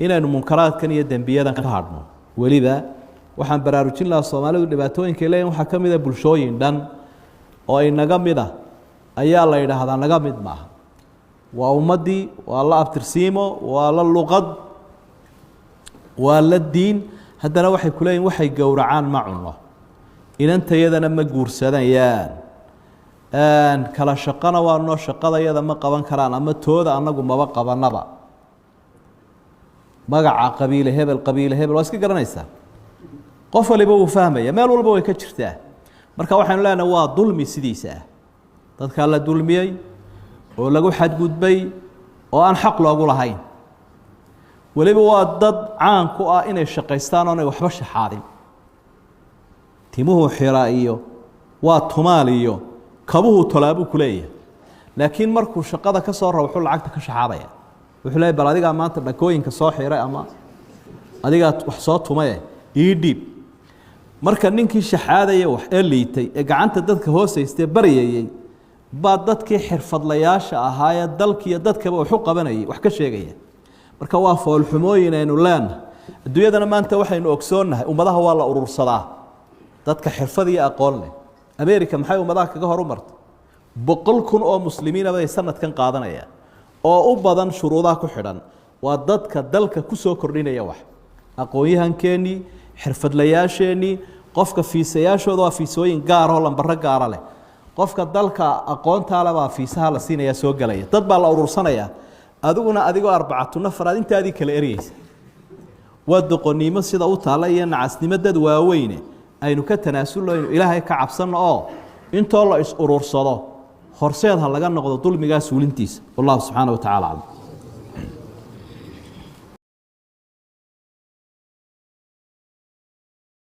Inaynu munkaraadkan iyo dembiyadan ka hadhno. Weliba waxaan baraarujin lahaa, Soomaalidu dhibaatooyinkay leeyihin waxaa ka mid a bulshooyin dhan oo inaga mid ah ayaa la yidhaahdaa naga mid maaha. Waa ummaddii, waa la abtirsiimo, waa la luqad, waa la diin, haddana waxay ku leeyihin waxay gowracaan ma cunno, inantayadana ma guursanayaan, kala shaqona waa noo, shaqadayada ma qaban karaan ama tooda annagu maba qabanaba. Magaca qabiile hebel, qabiile hebel, waa iska garanaysaa, qof waliba wuu fahmaya, meel walba way ka jirtaa. Marka waxaynu leenahay waa dulmi sidiisa ah, dadkaa la dulmiyey oo lagu xadgudbay oo aan xaq loogu lahayn. Weliba waa dad caan ku ah inay shaqaystaan oonay waxba shaxaadin. Timuhu xiraa iyo waa tumaal iyo kabuhu tolaabuu ku leeyahay, laakiin markuu shaqada ka soo rabo wuxuu lacagta ka shaxaadaya. Wuxuu leeyahy, bal adigaa maanta dhakooyinka soo xiray ama adigaa wax soo tumaye, ii dhiib. Marka ninkii shaxaadaya wax ee liitay ee gacanta dadka hoosaystee baryayey baa dadkii xirfadlayaasha ahaayee dalkiiyo dadkaba wax u qabanayay wax ka sheegaya. Marka waa foolxumooyin aynu leenahay. Adduunyadana maanta waxaynu ogsoonnahay ummadaha waa la urursadaa, dadka xirfad iyo aqoon leh. America maxay ummadaha kaga horumartay? 100,000 oo muslimiina bay sanadkan qaadanayaan oo u badan shuruudaha ku xidhan. Waa dadka dalka ku soo kordhinaya wax, aqoon-yahankeenii, xirfadlayaasheenii. Qofka fiisayaashooda waa fiisooyin gaaroo lambaro gaara leh. Qofka dalka aqoontaale baa fiisaha la siinaya, soo gelaya. Dad baa la urursanaya. Adiguna adigoo arbacatu nafaraad intaadii kala eryeysa. Waa doqonnimo sida u taalla iyo nacasnimo dad waaweyne. Aynu ka tanaasulno, aynu Ilaahay ka cabsanno oo intoo la is urursado horseed ha laga noqdo dulmigaa suulintiisa. Wallahu subxaana wa tacala aclam.